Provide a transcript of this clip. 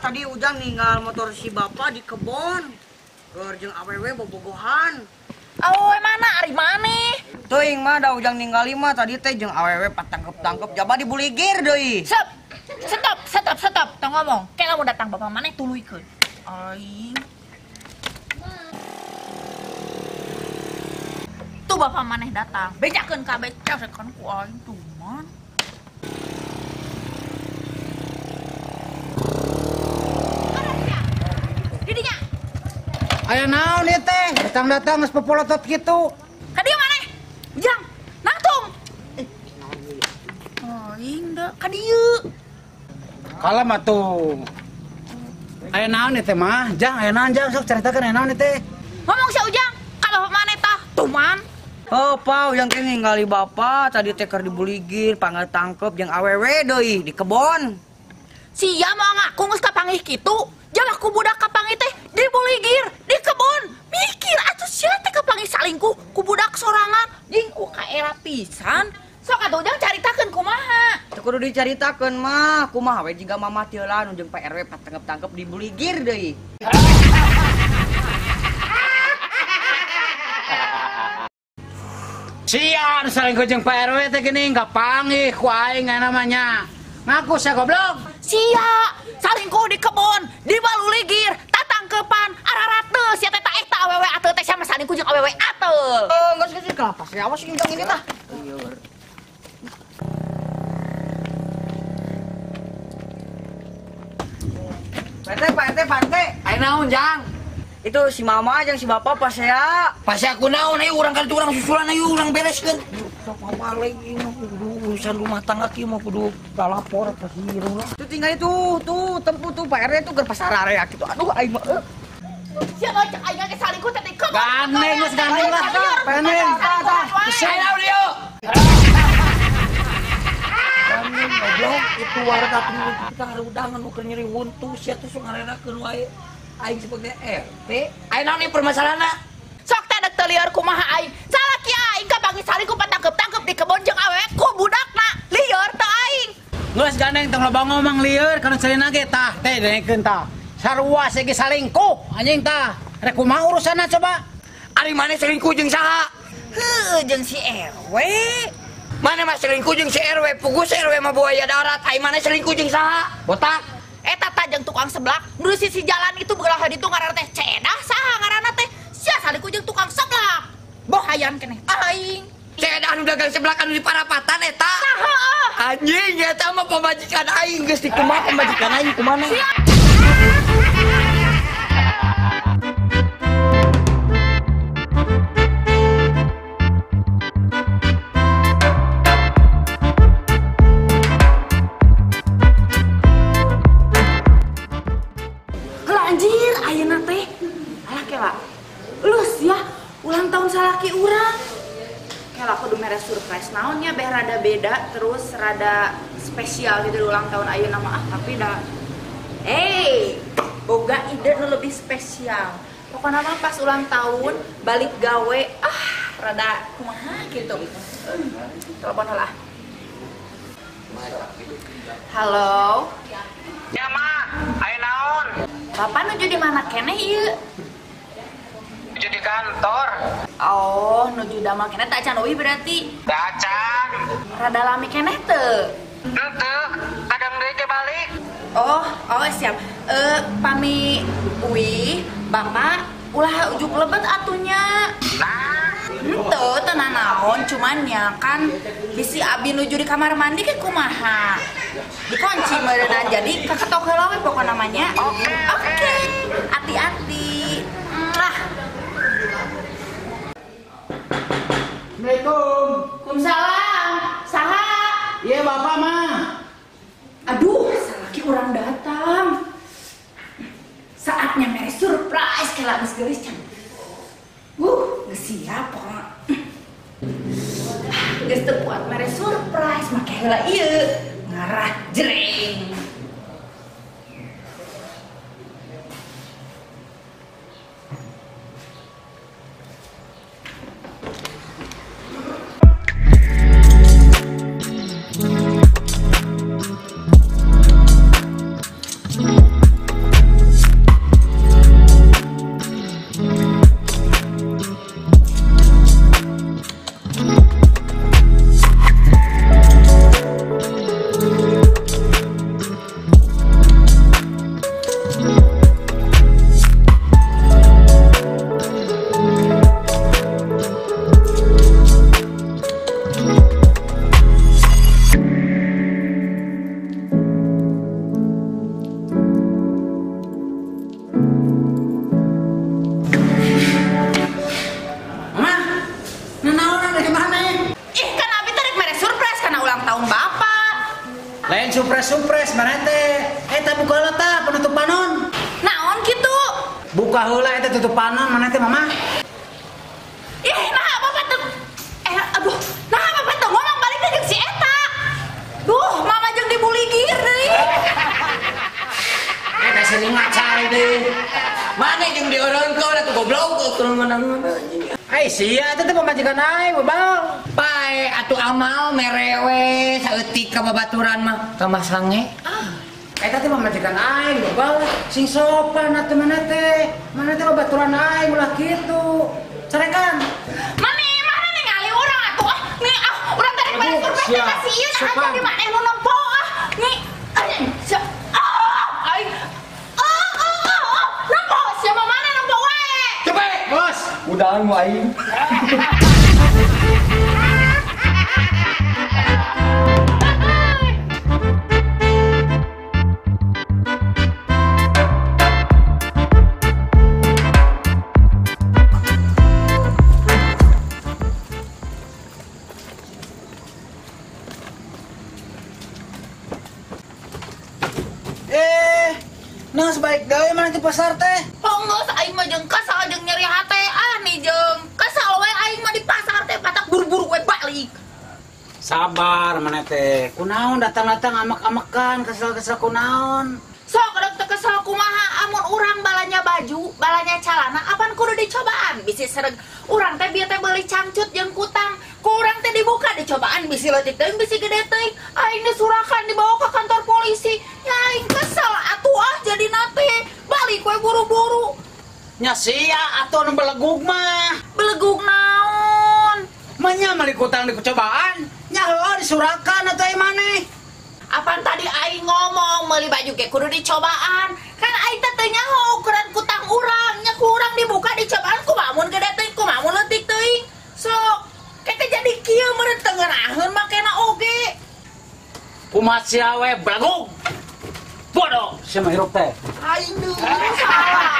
Tadi Ujang ninggal motor si bapak di kebon. Keur jeung awewe bobogohan. Awewe mana? Ari maneh? Teuing mah da Ujang ninggali mah tadi teh jeung awewe patangkep-tangkep jaba dibuligir deui. Sep. Stop, stop, stop. Tong ngomong. Ke lamun datang bapak maneh tuluykeun. Aing. Tuh bapak maneh datang. Bejakeun kabeh casekan ku aing tuman. Didinya. Aya naon ieu teh? Datang-datang geus popolotot kitu. Ka dieu maneh? Ujang, nangtung. Aing da ka dieu. Kalem atuh. Aya naon ieu teh mah? Jang, aya naon Jang? Sok caritakeun aya naon ieu teh? Ngomong sia Ujang, ka bapak maneh tah tuman. Oh, Pak, Ujang teh ninggali bapak tadi teh keur dibuligir, panggal tangkep jeung awewe deui di kebon. Sia moal ngaku geus kapanggih kitu. Jalah ku budak kapanggih teh dibuligir di kebon. Mikir atuh sia teh kapanggih salingkuh ku budak sorangan jeung kaera pisan. Sok atuh Ujang caritakeun kumaha? Teu kudu dicaritakeun mah, kumaha we jiga mamah teu lah nu jeung Pak RW patangkep-tangkep dibuligir deui. Sia nu salingkuh jeung Pak RW teh geuning kapanggih ku aing namanya. Ngaku sia goblok. Sia salingkuh di kebon, di baluligir, tatangkepan, ararateus sia teh eta awewe ateu teh sia mah salingkuh jeung awewe ateu. Geus geus kelapa sia awas Ujang ini tah. Pak RT, Pak RT, Pak RT. Aya naon, Jang? Itu si mama jeung si bapak pas ya. Pas aku naon ayo urang kali urang susulan ayo urang bereskeun. Sok balik ieu mah kudu urusan rumah tangga kieu mah kudu lapor pasti lah. Tuh tinggal itu tuh tempuh tuh Pak RT tuh keur pasar area gitu. Aduh aing mah. Sia cek aing ge salingkuh teh di kebon. Gandeng geus gandeng lah. Gandeng. Aya naon ieu? Gandeng goblok itu warga kita ngarudangan nu keur nyeri wuntu sia tuh sok ngarenakeun wae. Aing sebagai RT, aing naon ieu permasalahanna? Sok teh dek teu lieur kumaha aing. Salaki aing kapanggih salingkuh patangkep-tangkep di kebon jeung awewe ku budakna. Lieur teu aing. Geus gandeng tong loba ngomong lieur kana celina ge tah teh dengekeun tah. Sarua ge salingkuh anjing tah. Rek kumaha urusanna coba? Ari maneh selingkuh jeung saha? Heueuh jeung si RW. Maneh mah selingkuh jeung si RW, puguh si RW mah buaya darat. Ai maneh selingkuh jeung saha? Botak. Eta tah jeung tukang seblak, nu di sisi jalan itu belah ditu ngaranna teh Cedah saha ngaranna teh? Sia salingkuh jeung tukang seblak. Bohayan keneh aing. Cedah anu dagang seblak anu di parapatan eta. Saha? Anjing eta mah pamajikan aing geus dikumaha pamajikan aing kumaha? Anjir, ayeuna teh. Alah kela. Lus ya, ulang tahun salaki urang. Kela kudu mere surprise naonnya beh rada beda terus rada spesial gitu di ulang tahun ayeuna mah ah tapi dah. Hey, boga ide nu lebih spesial. Pokoknya mah pas ulang tahun balik gawe ah rada kumaha gitu. Telepon lah. Halo. Ya mah, aya naon? Bapak nuju di mana keneh ieu? Nuju di kantor. Oh, nuju damel keneh tak acan euy berarti. Teu acan. Rada lami keneh teu? Henteu, kadang deui ke balik. Oh, oh siap. Pami uih, Bapak ulah ujuk lebet atunya. Nah, henteu teu nanaon, cuman ya kan bisi abi nuju di kamar mandi ke kumaha. Dikunci meureunna jadi kaketok heula we pokona namanya. Oke. Oke. Hati-hati. Lah. Assalamualaikum. Waalaikumsalam. Saha? Iya bapak mah. Aduh, salaki urang datang. Saatnya mere surprise kela geus geulis can. Geus siap pokona. Geus teu kuat mere surprise make heula ieu. Ngarah jreng. Lain surprise-surprise mana teh. Eta buka heula tah penutup panon. Naon kitu? Buka heula eta tutup panon mana teh mama. Ih, nah bapak teh aduh, nah bapak teh ngomong balik jeung si eta. Duh, mama jeung dibuligir deui. Eta sering ngacai deui. Mana jeung dioreunkeun atuh goblok keur menang anjing. Ai sia eta teh pamajikan aing bebal. Pae atuh amal merewe saeutik ka babaturan mah tambah sange. Ah, eta teh pamajikan aing bebal sing sopan atuh mana teh. Mana teh babaturan aing ulah kitu. Carekan. Mane mana ningali urang atuh ah. Nih ah urang tadi balik surprise teh ka si ieu nah jadi maneh nu nempo ah. Nih sia ah aing ah nempo sia mah mana nempo wae. Cepet, Bos. Udahan mu aing. Nah, sebaik gawe mana di pasar teh? Oh geus aing mah jeung kesal jeung nyeri hate ah nih jeung kesal we aing mah di pasar teh patak buru-buru we balik. Sabar mana teh. Kunaon datang-datang amak-amakan kesel-kesel kunaon. Sok rek teu kesel kumaha amun urang balanya baju, balanya calana apan kudu dicobaan bisi sereg. Urang teh bieu teh beuli cangcut jeung kutang. Ku urang teh dibuka dicobaan bisi leutik teuing bisi gede teuing. Aing disurakan dibawa ke kantor polisi. Ya aing kesel atuh ah jadi nate balik we buru-buru. Nya sia atuh anu belegug mah. Belegug naon? Manya meuli kutang dicobaan. Nya heueuh disurakan atuh ai maneh. Apan tadi aing ngomong meuli baju ge kudu dicobaan. Kan aing teh teu nyaho ukuran kutang urang. Nya ku urang dibuka dicobaan kumaha mun gede teuing kumaha mun leutik teuing. Sok kete jadi kieu meureun teu ngeunaheun makena oge. Kumaha sia we belegug. Bodoh sia mah hirup teh. Aing deui salah.